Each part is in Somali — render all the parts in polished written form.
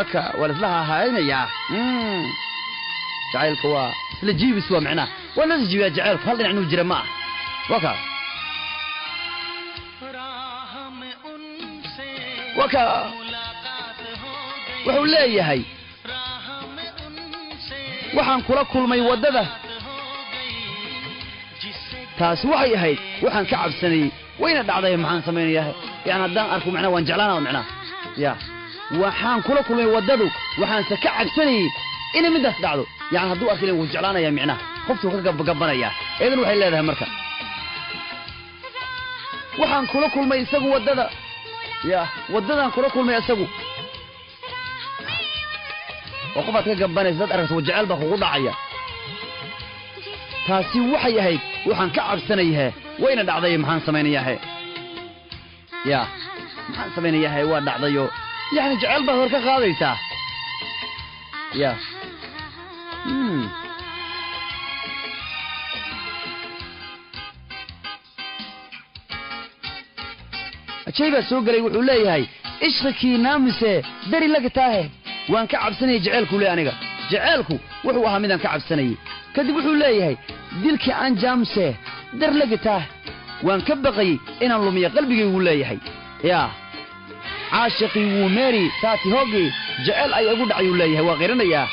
Aka waa laisla haahaynayaa. Jacaylka waa isla jiibis, waa micnaha waa la jiibiyaa jacaylku, hal dhinac inuu jira ma ah. Waa kaa, waa kaa. Wuxuu leeyahay waxaan kula kulmay waddada, taasi waxay ahayd waxaan ka cabsanayey, wayna dhacday, maxaan samaynayaa? Yani haddaan arko macnaha waan jeclaanaa macnaha. Ya waxaan kula kulmay waddadu, waxaanse ka cabsanayey inay middaas dhacdo. Yani hadduu arki wuu jeclaanaya micnaha, qoftuu ka gabgabanaya. Iyadan waxay leedahay marka waxaan kula kulmay isagu waddada, ya waddadaan kula kulmay isagu. Oo qofaad ka gabanaysa dad aragto jecel baa kugu dhacaya. Taasi waxay ahayd waxaan ka cabsanayahe, wayna dhacday, maxaan samaynayahe? Ya maxaan samaynayahe? Waa dhacdayo, yani jecel baad hor ka qaadaysaa. Ya Ajay baa soo gelay, wuxuu leeyahay ishqikii naamuse dari lagataahe. Waan ka cabsanayay jaceylku le, aniga jaceylku wuxuu ahaa midaan ka cabsanayay. Kadib wuxuu leeyahay dilkii anjaamse dar lagataah, waan ka baqayey inaan lumiyo qalbigayguu leeyahay. Yaa caashiqii wuu meeri saati hoogi, jecel ay igu dhacayuu leeyahay, waa qiranayaa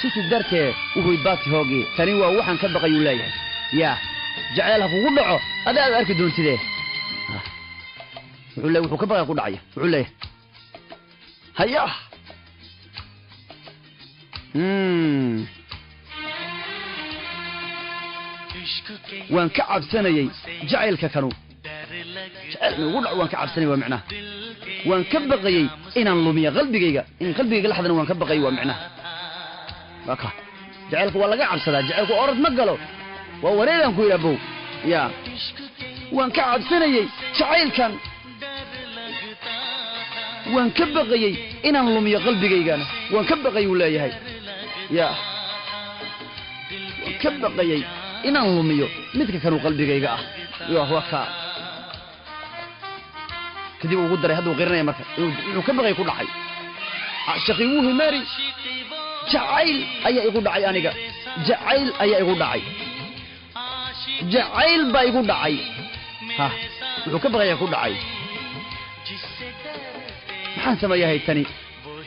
sisi dartee wuxuu baati hoogi. Tani waa waxaan ka baqayuu leeyahay. Yaa jeceyl ha kugu dhaco ada aad arki doontidee. Wuxuu leeyahay wuxuu ka baqaya ku dhacaya, wuxuu leeyahay haya. Waan ka cabsanayey jacaylka kanu, jacayl inuu igu dhaco waan ka cabsanayay, waa micnaha waan ka baqayey inaan lumiyo qalbigayga, in qalbigayga laxdana waan ka baqayay, waa micnaha. Waa ka jacaylka waa laga cabsadaa, jacaylku orod ma galo, waa wareegaan ku yidhi abow. Ya waan ka cabsanayey jacaylkan, waan ka baqayey inaan lumiyo qalbigaygana, waan ka baqayay uu leeyahay. Ya waan ka baqayey inaan lumiyo midka kanuu qalbigayga ah. Ya waa kaa. Kadib ugu daray hadduu qiranaya marka wuxuu ka baqay ku dhacay. Cashaqii wuu himaari, jacayl ayaa igu dhacay, aniga jacayl ayaa igu dhacay, jacayl baa igu dhacay. Ha wuxuu ka baqaya ku dhacay, maxaan sameeyahay? Tani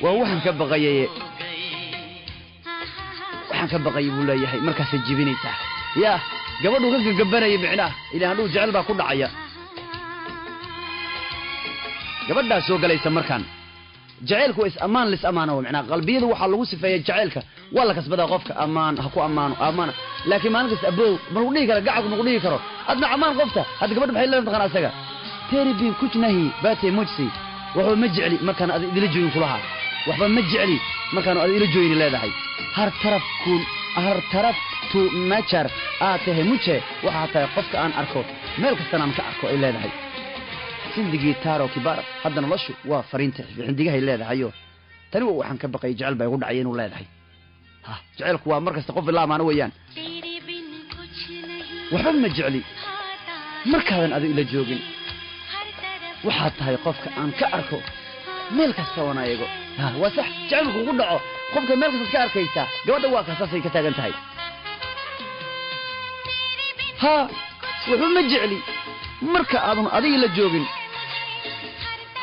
waa waxaan ka baqayaye, waxaan ka baqayay buu leeyahay. Markaasay jibinaysaa ya gabadhuu ka gagabanayay micnaha, ilaa hadhuu jecel baa ku dhacaya. Gabadhaa soo galaysa markaan jacaylku waa is ammaan, lis ammaano micnaha. Qalbiyadu waxaa lagu sifeeya jacaylka waa la kasbadaa, qofka ammaan ha ku ammaano ammaana, laakiin maalin kasta abow ma lagu dhihi karo, gacalku ma lagu dhihi karo adna ammaan qofta. Hadda gabadha maxay leedahay taqaan asaga teri bin kujnahi baate mujsi, waxba ma jecli markaan ad idila joogin kulaha, waxba ma jecli markaan ad ila joogin leedahay. Har tarafku har taraftu najar aad tahay muje, waxaa tahay qofka aan arko meel kastana aan ka arko ay leedahay. Sindigii taaro kibaar, hadda noloshu waa fariinta xindigahay leedahayo. Tani waa waxaan ka baqay, jecel baa igu dhacay inuu leedahay. Ha jaceylku waa mar kasta qof ilaa amaano weeyaan. Waxba ma jecli markaadan adu ila joogin, waxaad tahay qofka aan ka arko meel kasta oona eego. Ha waa sax, jacaylku kugu dhaco qofka meel kastaad ka arkaysaa. Gabadha waa ka saasay ka taagan tahay. Ha waxba ma jecli marka aadan adiga la joogin,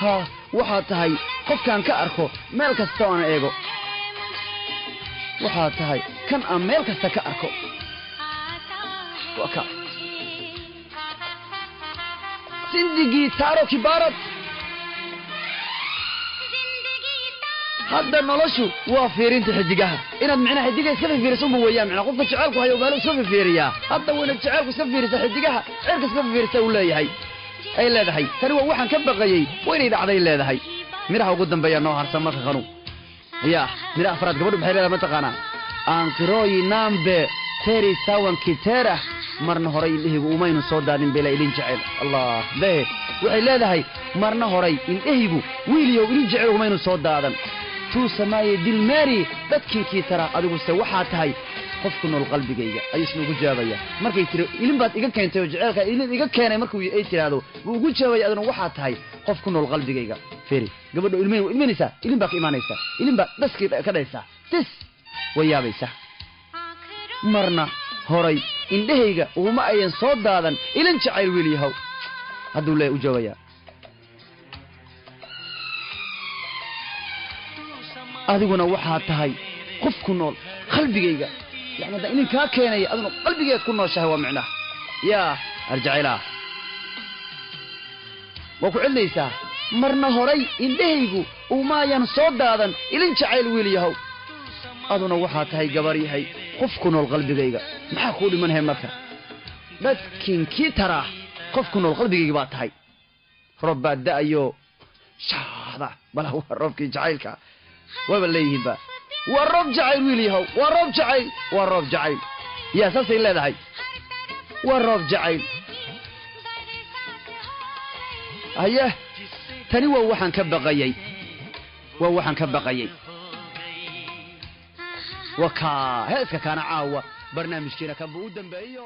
ha waxaad tahay qofkaan ka arko meel kasta oona eego, waxaad tahay kan aan meel kasta ka arko. Waa ka sindigii taaro kibaarad, hadda noloshu waa fiirinta xidigaha, inaad micnaha xidigaha iska fifiiriso unba weeyaan micnaha. Qofka jaceylku hayo meelo iska fifiiriyaa, hadda wayna jaceylku iska fiirisa xidigaha, cirka iska fifiirisa uu leeyahay ay leedahay. Tani waa waxaan ka baqayey, waynay dhacday leedahay. Miraha ugu dambeeya noo harsan marka kanu ya miraha afraad. Gabadhu maxay leedahay mataqaanaa? Aanqirooyi nambe teri sawanki tera, marna horay indhahaygu umaynu soo daadin bela idin jecel. Allah behe waxay leedahay marna horay indhahaygu wiiliyow idin jecel umaynu soo daadan. Tuu samaaye dilmeeri dadkinkii tara, adiguse waxaa tahay qof ku nool qalbigayga ayuu isna ugu jawaabaya. Markay tiri ilin baad iga keentay oo jaceylka ilin iga keenay, markuu ay tiraahdo buu ugu jawaabaya aduna waxaa tahay qof ku nool qalbigayga. Fiiri, gabadha ilmayn ilmaynaysaa, ilin baa ka imaanaysaa, ilin baa dhaskii ka dhaysaa, tis way yaabaysaa. Marna horay indhahayga uguma ayan soo daadan ilin jacayl wiil yahow. Hadduu leeya u joogayaa, adiguna waxaad tahay qof ku nool qalbigayga. Yani haddaan ilin kaa keenaya, aduna qalbigeed ku nooshahay, waa micnaha yaa arjacaylaah. Waa ku celinaysaa, marna horay indhahaygu umaayan soo daadan ilin jacayl wiil yahow, aduna waxaa tahay gabar yahay qof ku nool qalbigayga. Maxaa kuu dhimanhay marka dhadkinkii taraa? Qof ku nool qalbigayga baa tahay. Roob baa da'ayo shaada bala, waa roobkii jacaylka, waaba leeyihiinba waa roob jacayl wiil yahow, waa roob jacayl, waa roob jacayl. Yaa saasay leedahay, waa roob jacayl. Haye, tani waa waxaan ka baqayay, waa waxaan ka baqayay. Wakaa heeska kaana caawa barnaamijkiina kanba u dambeeyo.